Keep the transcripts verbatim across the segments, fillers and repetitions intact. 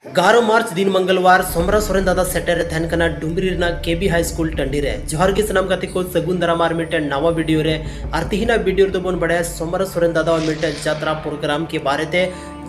ᱮᱜᱟᱨᱚ ᱢᱟᱨᱪ ᱫᱤᱱ ᱢᱚᱝᱜᱚᱞᱣᱟᱨ ᱥᱚᱢᱨᱟ ᱥᱚᱨᱮᱱ ᱫᱟᱫᱟ ᱥᱮᱴᱮᱨ ᱨᱮ ᱛᱟᱦᱮᱱ ᱠᱟᱱᱟ ᱰᱩᱢᱨᱤ ᱨᱮᱱᱟᱜ ᱠᱮᱵᱤ ᱦᱟᱭ ᱥᱠᱩᱞ ᱴᱟᱺᱰᱤ ᱨᱮ᱾ ᱡᱚᱦᱟᱨ ᱜᱮ ᱥᱟᱱᱟᱢ ᱜᱟᱛᱮ ᱠᱚ, ᱥᱟᱹᱜᱩᱱ ᱫᱟᱨᱟᱢ ᱟᱨ ᱢᱤᱫᱴᱮᱱ ᱱᱟᱣᱟ ᱵᱷᱤᱰᱤᱭᱳ ᱨᱮ᱾ ᱟᱨ ᱛᱤᱦᱤᱧᱟᱜ ᱵᱷᱤᱰᱤᱭᱳ ᱨᱮᱫᱚ ᱵᱚᱱ ᱵᱟᱲᱟᱭᱟ ᱥᱚᱢᱨᱟ ᱥᱚᱨᱮᱱ ᱫᱟᱫᱟᱣᱟᱜ ᱢᱤᱫᱴᱮᱱ ᱡᱟᱛᱨᱟ ᱯᱨᱳᱜᱨᱟᱢ ᱠᱮ ᱵᱟᱨᱮ ᱛᱮ,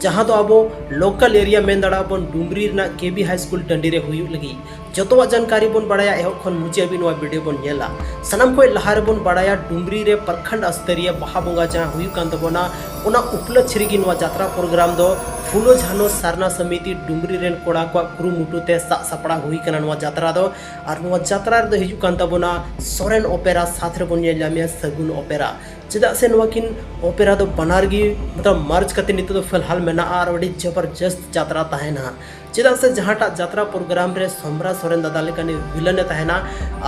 ᱡᱟᱦᱟᱸ ᱫᱚ ᱟᱵᱚ ᱞᱳᱠᱟᱞ ᱮᱨᱤᱭᱟ ᱢᱮᱱ ᱫᱟᱲᱮᱭᱟᱜᱼᱟ ᱵᱚᱱ ᱰᱩᱢᱨᱤ ᱨᱮᱱᱟᱜ ᱠᱮᱵᱤ ᱦᱟᱭ ᱥᱠᱩᱞ ᱴᱟᱺᱰᱤ ᱨᱮ ᱦᱩᱭᱩᱜ ᱞᱟᱹᱜᱤᱫ᱾ ᱡᱚᱛᱚᱣᱟᱜ ᱡᱟᱱᱠᱟᱨᱤ ᱵᱚᱱ ᱵᱟᱲᱟᱭᱟ ᱮᱦᱚᱵ ᱠᱷᱚᱱ ᱢᱩᱪᱟᱹᱫ ᱦᱟᱹᱵᱤᱡ ᱱᱚᱣᱟ ᱵᱷᱤᱰᱤᱭᱳ ᱵᱚᱱ ᱧᱮᱞᱟ᱾ ᱥᱟᱱᱟᱢ ᱠᱷᱚᱱ ᱞᱟᱦᱟ ᱨᱮᱵᱚᱱ ᱵᱟᱲᱟᱭᱟ ᱰᱩᱢᱨᱤ ᱨᱮ ᱯᱨᱚᱠᱷᱚᱸᱰ ᱥᱛᱚᱨᱤᱭᱟ ᱵᱟᱦᱟ ᱵᱚᱸᱜᱟ ᱡᱟᱦᱟᱸ ᱦᱩᱭᱩᱜ ᱠᱟᱱ ᱛᱟᱵᱚᱱᱟ, ᱚᱱᱟ ᱩᱯᱞᱚᱠᱷ ᱨᱮᱜᱮ ᱱᱚᱣᱟ ᱡᱟᱛᱨᱟ ᱯᱨᱳᱜᱨᱟᱢ ᱫᱚ ᱯᱷᱩᱞᱳ ᱡᱷᱟᱱᱳ ᱥᱟᱨᱱᱟ ᱥᱚᱢᱤᱛᱤ ᱰᱩᱢᱨᱤ ᱨᱮᱱ ᱠᱚᱲᱟ ᱠᱚᱣᱟᱜ ᱠᱩᱨᱩᱢᱩᱴᱩ ᱛᱮ ᱥᱟᱵ ᱥᱟᱯᱲᱟᱣ ᱦᱩᱭ ᱠᱟᱱᱟ ᱱᱚᱣᱟ ᱡᱟᱛᱨᱟ ᱫᱚ᱾ ᱟᱨ ᱱᱚᱣᱟ ᱡᱟᱛᱨᱟ ᱨᱮᱫᱚ ᱦᱤᱡᱩᱜ ᱠᱟᱱ ᱛᱟᱵᱚᱱᱟ ᱥᱚᱨᱮᱱ ᱚᱯᱮᱨᱟ, ᱥᱟᱛ ᱨᱮᱵᱚᱱ ᱧᱮᱞ ᱧᱟᱢᱮᱭᱟ ᱥᱟᱹᱜᱩᱱ ᱚᱯᱮᱨᱟ᱾ ᱪᱮᱫᱟᱜ ᱥᱮ ᱱᱚᱣᱟ ᱠᱤᱱ ᱚᱯᱮᱨᱟ ᱫᱚ ᱵᱟᱱᱟᱨ ᱜᱮ ᱢᱚᱛᱞᱚᱵ ᱢᱟᱨᱪ ᱠᱟᱛᱮ ᱱᱤᱛᱚᱜ ᱫᱚ ᱯᱷᱤᱞᱦᱟᱞ ᱢᱮᱱᱟᱜᱼᱟ ᱟᱨ ᱟᱹᱰᱤ ᱡᱚᱵᱚᱨᱡᱚᱥᱛ ᱡᱟᱛᱨᱟ ᱛᱟᱦᱮᱱᱟ᱾ ᱪᱮᱫᱟᱜ ᱥᱮ ᱡᱟᱦᱟᱸᱴᱟᱜ ᱡᱟᱛᱨᱟ ᱯᱨᱳᱜᱨᱟᱢ ᱨᱮ ᱥᱚᱢᱨᱟ ᱥᱚᱨᱮᱱ ᱫᱟᱫᱟ ᱞᱮᱠᱟᱱᱤᱡ ᱵᱷᱤᱞᱮᱱ ᱮ ᱛᱟᱦᱮᱱᱟ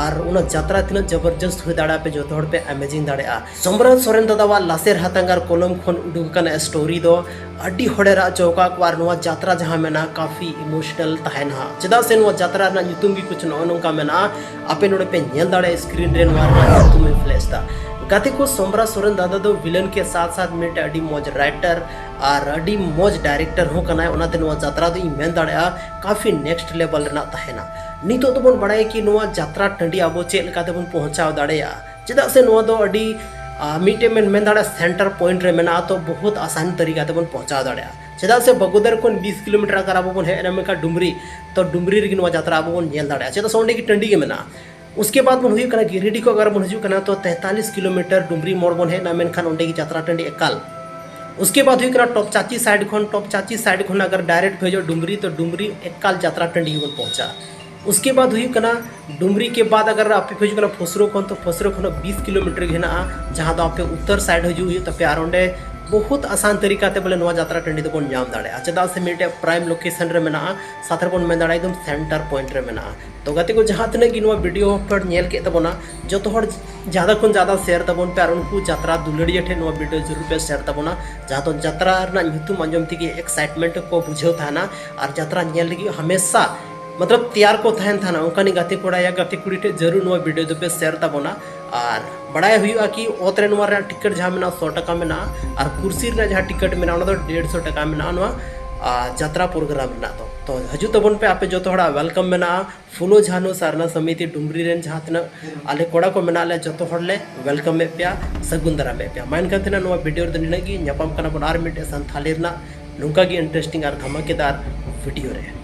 ᱟᱨ ᱚᱱᱟ ᱡᱟᱛᱨᱟ ᱛᱤᱱᱟᱹᱜ ᱡᱚᱵᱚᱨᱡᱚᱥᱛ ᱦᱩᱭ ᱫᱟᱲᱮᱭᱟᱜᱼᱟ, ᱟᱯᱮ ᱡᱚᱛᱚ ᱦᱚᱲ ᱯᱮ ᱟᱢᱮᱡᱤᱝ ᱫᱟᱲᱮᱭᱟᱜᱼᱟ᱾ ᱥᱚᱢᱨᱟ ᱥᱚᱨᱮᱱ ᱫᱟᱫᱟᱣᱟᱜ ᱞᱟᱥᱮᱨ ᱦᱟᱛᱟᱝ ᱟᱨ ᱠᱚᱞᱚᱢ ᱠᱷᱚᱱ ᱩᱰᱩᱠ ᱟᱠᱟᱱ ᱥᱴᱳᱨᱤ ᱫᱚ ᱟᱹᱰᱤ ᱦᱚᱲᱮ ᱨᱟᱜ ᱦᱚᱪᱚ ᱟᱠᱟᱫ ᱠᱚᱣᱟ ᱟᱨ ᱱᱚᱣᱟ ᱡᱟᱛᱨᱟ ᱡᱟᱦᱟᱸ ᱢᱮᱱᱟᱜᱼᱟ ᱠᱟᱯᱷᱤ ᱤᱢᱳᱥᱚᱱᱟᱞ ᱛᱟᱦᱮᱱᱟ᱾ ᱪᱮᱫᱟᱜ ᱥᱮ ᱱᱚᱣᱟ ᱡᱟᱛᱨᱟ ᱨᱮᱱᱟᱜ ᱧᱩᱛᱩᱢ ᱜᱮ ᱠᱩᱪ ᱱᱚᱜᱼᱚ ᱱᱚᱝᱠᱟ ᱢᱮᱱᱟᱜᱼᱟ, ᱟᱯᱮ ᱱᱚᱰᱮ ᱯᱮ ᱧᱮᱞ ᱫᱟᱲᱮᱭᱟᱜᱼᱟ ᱥᱠᱨᱤᱱ ᱨᱮ ᱱᱚᱣᱟ ᱨᱮᱱᱟᱜ ᱧᱩᱛᱩᱢ ᱤᱧ ᱯᱷᱞᱮᱥ ᱮᱫᱟ᱾ ᱜᱟᱛᱮ ᱠᱚ, ᱥᱚᱢᱨᱟ ᱥᱚᱨᱮᱱ ᱫᱟᱫᱟ ᱫᱚ ᱵᱷᱤᱞᱮᱱ ᱠᱮ ᱥᱟᱛ ᱥᱟᱛ ᱢᱤᱫᱴᱮᱱ ᱟᱹᱰᱤ ᱢᱚᱡᱽ ᱨᱟᱭᱴᱟᱨ ᱟᱨ ᱟᱹᱰᱤ ᱢᱚᱡᱽ ᱰᱟᱭᱨᱮᱠᱴᱚᱨ ᱦᱚᱸ ᱠᱟᱱᱟᱭ᱾ ᱚᱱᱟᱛᱮ ᱱᱚᱣᱟ ᱡᱟᱛᱨᱟ ᱫᱚ ᱤᱧ ᱢᱮᱱ ᱫᱟᱲᱮᱭᱟᱜᱼᱟ ᱠᱟᱯᱷᱤ ᱱᱮᱠᱥᱴ ᱞᱮᱵᱮᱞ ᱨᱮᱱᱟᱜ ᱛᱟᱦᱮᱱᱟ᱾ ᱱᱤᱛᱚᱜ ᱫᱚᱵᱚᱱ ᱵᱟᱲᱟᱭᱟ ᱠᱤ ᱱᱚᱣᱟ ᱡᱟᱛᱨᱟ ᱴᱟᱺᱰᱤ ᱟᱵᱚ ᱪᱮᱫ ᱞᱮᱠᱟ ᱛᱮᱵᱚᱱ ᱯᱚᱦᱚᱸᱪᱟᱣ ᱫᱟᱲᱮᱭᱟᱜᱼᱟ᱾ ᱪᱮᱫᱟᱜ ᱥᱮ ᱱᱚᱣᱟ ᱫᱚ ᱟᱹᱰᱤ, ᱟ, ᱢᱤᱫᱴᱮᱱ ᱢᱮᱱ, ᱢᱮᱱ ᱫᱟᱲᱮᱭᱟᱜᱼᱟ ᱥᱮᱱᱴᱟᱨ ᱯᱚᱭᱮᱱᱴ ᱨᱮ ᱢᱮᱱᱟᱜᱼᱟ, ᱛᱚ ᱵᱚᱦᱩᱛ ᱟᱥᱟᱱ ᱛᱟᱹᱨᱤᱠᱟ ᱛᱮᱵᱚᱱ ᱯᱚᱦᱚᱸᱪᱟᱣ ᱫᱟᱲᱮᱭᱟᱜᱼᱟ᱾ ᱪᱮᱫᱟᱜ ᱥᱮ ᱵᱟᱜᱳᱫᱟᱨ ᱠᱷᱚᱱ ᱵᱤᱥ ᱠᱤᱞᱳᱢᱤᱴᱟᱨ ᱟᱜᱟᱨ ᱟᱵᱚ ᱵᱚᱱ ᱦᱮᱡ ᱮᱱᱟ ᱢᱮᱱᱠᱷᱟᱱ ᱰᱩᱢᱨᱤ, ᱛᱚ ᱰᱩᱢᱨᱤ ᱨᱮᱜᱮ ᱱᱚᱣᱟ ᱡᱟᱛᱨᱟ ᱟᱵᱚ ᱵᱚᱱ ᱧᱮᱞ ᱫᱟᱲᱮᱭᱟᱜᱼᱟ᱾ ᱪᱮᱫᱟᱜ ᱥᱮ ᱚᱸᱰᱮ ᱜᱮ ᱴᱟᱺᱰᱤ ᱜᱮ ᱢᱮᱱᱟᱜᱼᱟ᱾ ᱩᱥᱠᱮ ᱵᱟᱫ ᱵᱚᱱ ᱦᱩᱭᱩᱜ ᱠᱟᱱᱟ ᱜᱤᱨᱤᱰᱤ ᱠᱷᱚᱱ ᱟᱜᱟᱨ ᱵᱚᱱ ᱦᱤᱡᱩᱜ ᱠᱟᱱᱟ ᱛᱚ ᱛᱮᱛᱟᱞᱤᱥ ᱠᱤᱞᱳᱢᱤᱴᱟᱨ ᱰᱩᱢᱨᱤ ᱢᱳᱲ ᱵᱚᱱ ᱦᱮᱡ ᱮᱱᱟ, ᱢᱮᱱᱠᱷᱟᱱ ᱚᱸᱰᱮ ᱜᱮ ᱡᱟᱛᱨᱟ ᱴᱟᱺᱰᱤ ᱮᱠᱟᱞ᱾ ᱩᱥᱠᱮ ᱵᱟᱫ ᱦᱩᱭᱩᱜ ᱠᱟᱱᱟ ᱴᱚᱯ ᱪᱟᱪᱤ ᱥᱟᱭᱤᱰ ᱠᱷᱚᱱ, ᱴᱚᱯ ᱪᱟᱪᱤ ᱥᱟᱭᱤᱰ ᱠᱷᱚᱱ ᱟᱜᱟᱨ ᱰᱟᱭᱨᱮᱠᱴ ᱯᱮ ᱦᱤᱡᱩᱜᱼᱟ ᱰᱩᱢᱨᱤ, ᱛᱚ ᱰᱩᱢᱨᱤ ᱮᱠᱟᱞ ᱡᱟᱛᱨᱟ ᱴᱟᱺᱰᱤ ᱜᱮᱵᱚᱱ ᱯᱚᱦᱚᱸᱪᱟ᱾ ᱩᱥᱠᱮ ᱵᱟᱫ ᱦᱩᱭᱩᱜ ᱠᱟᱱᱟ ᱰᱩᱢᱨᱤ ᱠᱮ ᱵᱟᱫ ᱟᱜᱟᱨ ᱟᱯᱮ ᱯᱮ ᱦᱤᱡᱩᱜ ᱠᱟᱱᱟ ᱯᱷᱚᱥᱨᱚ ᱠᱷᱚᱱ, ᱛᱚ ᱯᱷᱚᱥᱨᱚ ᱠᱷᱚᱱ ᱦᱚᱸ ᱵᱤᱥ ᱠᱤᱞᱳᱢᱤᱴᱟᱨ ᱜᱮ ᱦᱮᱱᱟᱜᱼᱟ, ᱡᱟᱦᱟᱸ ᱫᱚ ᱟᱯᱮ ᱩᱛᱛᱚᱨ ᱥᱟᱭᱤᱰ ᱦᱤᱡᱩᱜ ᱦᱩᱭᱩᱜ ᱛᱟᱯᱮᱭᱟ᱾ ᱟᱨ ᱚᱸᱰᱮ ᱵᱚᱦᱩᱛ ᱟᱥᱟᱱ ᱛᱟᱹᱨᱤᱠᱟ ᱛᱮ ᱵᱚᱞᱮ ᱱᱚᱣᱟ ᱡᱟᱛᱨᱟ ᱴᱟᱺᱰᱤ ᱫᱚᱵᱚᱱ ᱧᱟᱢ ᱫᱟᱲᱮᱭᱟᱜᱼᱟ, ᱪᱮᱫᱟᱜ ᱥᱮ ᱢᱤᱫᱴᱮᱡ ᱯᱨᱟᱭᱤᱢ ᱞᱳᱠᱮᱥᱚᱱ ᱨᱮ ᱢᱮᱱᱟᱜᱼᱟ, ᱥᱟᱛᱷᱮ ᱨᱮᱵᱚᱱ ᱢᱮᱱ ᱫᱟᱲᱮᱭᱟᱜᱼᱟ ᱮᱠᱫᱚᱢ ᱥᱮᱱᱴᱟᱨ ᱯᱚᱭᱮᱱᱴ ᱨᱮ ᱢᱮᱱᱟᱜᱼᱟ᱾ ᱛᱚ ᱜᱟᱛᱮ ᱠᱚ, ᱡᱟᱦᱟᱸ ᱛᱤᱱᱟᱹᱜ ᱜᱮ ᱱᱚᱣᱟ ᱵᱷᱤᱰᱤᱭᱳ ᱯᱮ ᱧᱮᱞ ᱠᱮᱫ ᱛᱟᱵᱚᱱᱟ, ᱡᱚᱛᱚ ᱦᱚᱲ ᱡᱟᱫᱟ ᱠᱷᱚᱱ ᱡᱟᱫᱟ ᱥᱮᱭᱟᱨ ᱛᱟᱵᱚᱱ ᱯᱮ ᱟᱨ ᱩᱱᱠᱩ ᱡᱟᱛᱨᱟ ᱫᱩᱞᱟᱹᱲᱤᱭᱟᱹ ᱴᱷᱮᱱ ᱱᱚᱣᱟ ᱵᱷᱤᱰᱤᱭᱳ ᱡᱟᱹᱨᱩᱲ ᱯᱮ ᱥᱮᱭᱟᱨ ᱛᱟᱵᱚᱱᱟ, ᱡᱟᱦᱟᱸ ᱫᱚ ᱡᱟᱛᱨᱟ ᱨᱮᱱᱟᱜ ᱧᱩᱛᱩᱢ ᱟᱸᱡᱚᱢ ᱛᱮᱜᱮ ᱮᱠᱥᱟᱭᱤᱴᱢᱮᱱᱴ ᱠᱚ ᱵᱩᱡᱷᱟᱹᱣ ᱛᱟᱦᱮᱱᱟ ᱟᱨ ᱡᱟᱛᱨᱟ ᱧᱮᱞ ᱞᱟᱹᱜᱤᱫ ᱦᱟᱢᱮᱥᱟ ᱢᱚᱛᱞᱚᱵ ᱛᱮᱭᱟᱨ ᱠᱚ ᱛᱟᱦᱮᱱ ᱛᱟᱦᱮᱱᱟ᱾ ᱚᱱᱠᱟᱱᱤᱡ ᱜᱟᱛᱮ ᱠᱚᱲᱟ ᱭᱟ ᱜᱟᱛᱮ ᱠᱩᱲᱤ ᱴᱷᱮᱱ ᱡᱟᱹᱨᱩᱲ ᱱᱚᱣᱟ ᱵᱷᱤᱰᱤᱭᱳ ᱫᱚᱯᱮ ᱥᱮᱭᱟᱨ ᱛᱟᱵᱚᱱᱟ᱾ ᱟᱨ ᱵᱟᱲᱟᱭ ᱦᱩᱭᱩᱜᱼᱟ ᱠᱤ ᱚᱛ ᱨᱮ ᱱᱚᱣᱟ ᱨᱮᱱᱟᱜ ᱴᱤᱠᱤᱴ ᱡᱟᱦᱟᱸ ᱢᱮᱱᱟᱜᱼᱟ ᱥᱚ ᱴᱟᱠᱟ ᱢᱮᱱᱟᱜᱼᱟ ᱟᱨ ᱠᱩᱨᱥᱤ ᱨᱮᱱᱟᱜ ᱡᱟᱦᱟᱸ ᱴᱤᱠᱤᱴ ᱢᱮᱱᱟᱜᱼᱟ ᱚᱱᱟ ᱫᱚ ᱰᱮᱲᱥᱚ ᱴᱟᱠᱟ ᱢᱮᱱᱟᱜᱼᱟ ᱱᱚᱣᱟ, ᱟᱨ, ᱡᱟᱛᱨᱟ ᱯᱨᱳᱜᱨᱟᱢ ᱨᱮᱱᱟᱜ ᱫᱚ᱾ ᱛᱚ ᱦᱤᱡᱩᱜ ᱛᱟᱵᱚᱱ ᱯᱮ, ᱟᱯᱮ ᱡᱚᱛᱚ ᱦᱚᱲᱟᱜ welcome ᱢᱮᱱᱟᱜᱼᱟ᱾ ᱯᱷᱩᱞᱳ ᱡᱷᱟᱱᱳ ᱥᱟᱨᱱᱟ ᱥᱚᱢᱤᱛᱤ ᱰᱩᱢᱨᱤ ᱨᱮᱱ ᱡᱟᱦᱟᱸ ᱛᱤᱱᱟᱹᱜ ᱟᱞᱮ ᱠᱚᱲᱟ ᱠᱚ ᱢᱮᱱᱟᱜ ᱞᱮᱭᱟ, ᱡᱚᱛᱚ ᱦᱚᱲ ᱞᱮ welcome ᱮᱫ ᱯᱮᱭᱟ, ᱥᱟᱹᱜᱩᱱ ᱫᱟᱨᱟᱢ ᱮᱫ ᱯᱮᱭᱟ᱾ ᱢᱟ ᱮᱱᱠᱷᱟᱱ ᱛᱮᱱᱟᱜ ᱱᱚᱣᱟ video ᱨᱮᱫᱚ ᱱᱤᱱᱟᱹᱜ ᱜᱮ᱾ ᱧᱟᱯᱟᱢ ᱠᱟᱱᱟ ᱵᱚᱱ ᱟᱨ ᱢᱤᱫᱴᱮᱡ ᱥᱟᱱᱛᱷᱟᱞᱤ ᱨᱮᱱᱟᱜ ᱱᱚᱝᱠᱟ ᱜᱮ interesting ᱟᱨ ᱫᱷᱟᱢᱟᱠᱮᱫᱟᱨ video ᱨᱮ᱾